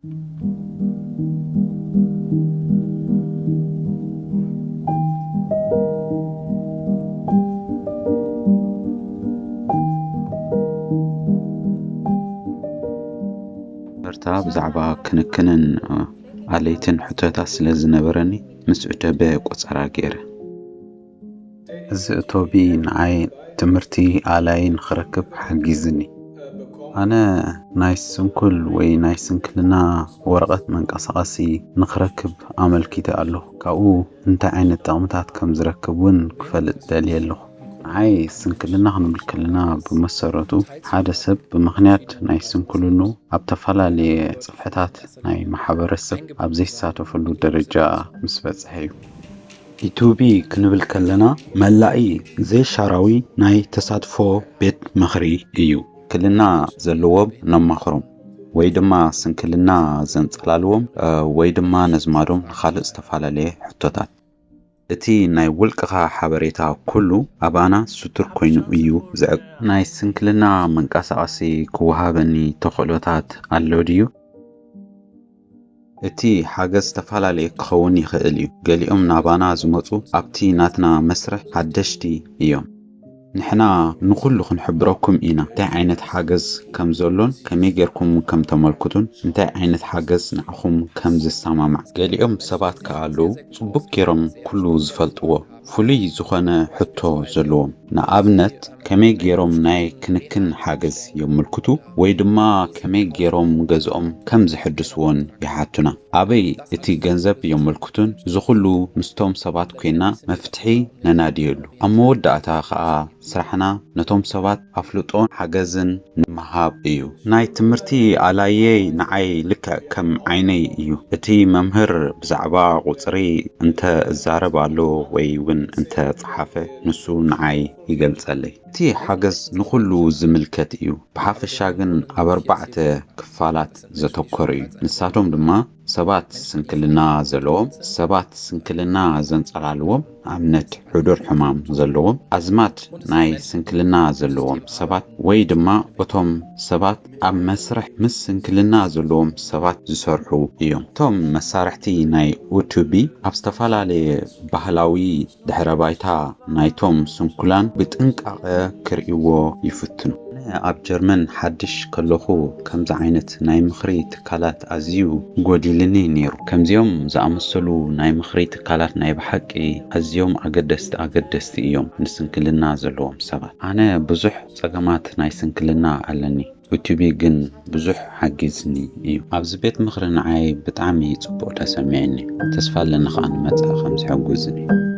መርታ ብዛዕባ ክንክንን ኣለይትን ሕቶታት ስለ ዝነበረኒ ምስ ዑተበ ቆጸራ ገይረ። እዚ እቶቢ ንዓይ ትምህርቲ ኣላይ ንኽረክብ ሓጊዝኒ። ኣነ ናይ ስንኩል ወይ ናይ ስንክልና ወረቐት መንቀሳቐሲ ንኽረክብ ኣመልኪተ ኣለኹ። ካብኡ እንታይ ዓይነት ጥቕምታት ከም ዝረክብ እውን ክፈልጥ ደልየ ኣለኹ። ንዓይ ስንክልና ክንብል ከለና ብመሰረቱ ሓደ ሰብ ብምኽንያት ናይ ስንክልኑ ኣብ ተፈላለየ ጽፍሕታት ናይ ማሕበረሰብ ኣብ ዘይሳተፈሉ ደረጃ ምስ በጽሐ እዩ። ኢቱቢ ክንብል ከለና መላኢ ዘይሻራዊ ናይ ተሳትፎ ቤት ምኽሪ እዩ። ክልና ዘለዎም ነማኽሮም ወይ ድማ ስንክልና ዘንጸላልዎም ወይ ድማ ነዝማዶም ንኻልእ ዝተፈላለየ ሕቶታት። እቲ ናይ ውልቅኻ ሓበሬታ ኩሉ ኣባና ስቱር ኮይኑ እዩ ዝዕቅ። ናይ ስንክልና መንቀሳቐሲ ክወሃበኒ ተኽእሎታት ኣሎ ድዩ? እቲ ሓገዝ ዝተፈላለየ ክኸውን ይኽእል እዩ። ገሊኦም ናባና ዝመጹ ኣብቲ ናትና መስርሕ ሓደሽቲ እዮም። ንሕና ንኹሉ ክንሕብረኩም ኢና እንታይ ዓይነት ሓገዝ ከም ዘሎን ከመይ ጌርኩም ከም ተመልክቱን እንታይ ዓይነት ሓገዝ ንዓኹም ከም ዝሰማማዕ። ገሊኦም ሰባት ከኣ ኣለዉ ጽቡቅ ጌሮም ኩሉ ዝፈልጥዎ ፍሉይ ዝኾነ ሕቶ ዘለዎም። ንኣብነት ከመይ ጌሮም ናይ ክንክን ሓገዝ የመልክቱ ወይ ድማ ከመይ ጌሮም ገዝኦም ከም ዝሕድስዎን ይሓቱና። ኣበይ እቲ ገንዘብ የመልክቱን እዚ ኩሉ ምስቶም ሰባት ኮይና መፍትሒ ነናድየሉ። ኣብ መወዳእታ ከኣ ስራሕና ነቶም ሰባት ኣፍልጦን ሓገዝን ንምሃብ እዩ። ናይ ትምህርቲ ኣላየይ ንዓይ ልክዕ ከም ዓይነይ እዩ። እቲ መምህር ብዛዕባ ቁጽሪ እንተ እዛረብ ኣሎ ወይ እውን እንተ ጸሓፈ ንሱ ንዓይ ይገልጸለይ። እቲ ሓገዝ ንኹሉ ዝምልከት እዩ። ብሓፈሻ ግን ኣብ ኣርባዕተ ክፋላት ዘተኮረ እዩ። ንሳቶም ድማ ሰባት ስንክልና ዘለዎም፣ ሰባት ስንክልና ዘንጸላልዎም፣ ኣብነት ሕዱር ሕማም ዘለዎም፣ ኣዝማድ ናይ ስንክልና ዘለዎም ሰባት ወይ ድማ እቶም ሰባት ኣብ መስርሕ ምስ ስንክልና ዘለዎም ሰባት ዝሰርሑ እዮም። እቶም መሳርሕቲ ናይ ኡቱቢ ኣብ ዝተፈላለየ ባህላዊ ድሕረ ባይታ ናይቶም ስንኩላን ብጥንቃቐ ክርእይዎ ይፍትኑ። ኣነ ኣብ ጀርመን ሓድሽ ከለኹ ከምዚ ዓይነት ናይ ምኽሪ ትካላት ኣዝዩ ጎዲልኒ ነይሩ። ከምዚኦም ዝኣመሰሉ ናይ ምኽሪ ትካላት ናይ ብሓቂ ኣዝዮም ኣገደስቲ ኣገደስቲ እዮም ንስንክልና ዘለዎም ሰባት። ኣነ ብዙሕ ጸገማት ናይ ስንክልና ኣለኒ። ዩቱቢ ግን ብዙሕ ሓጊዝኒ እዩ። ኣብዚ ቤት ምኽሪ ንዓይ ብጣዕሚ ጽቡቕ ተሰሚዕኒ። ተስፋ ኣለኒ ከኣ ንመጻኢ ከም ዝሕግዙኒ።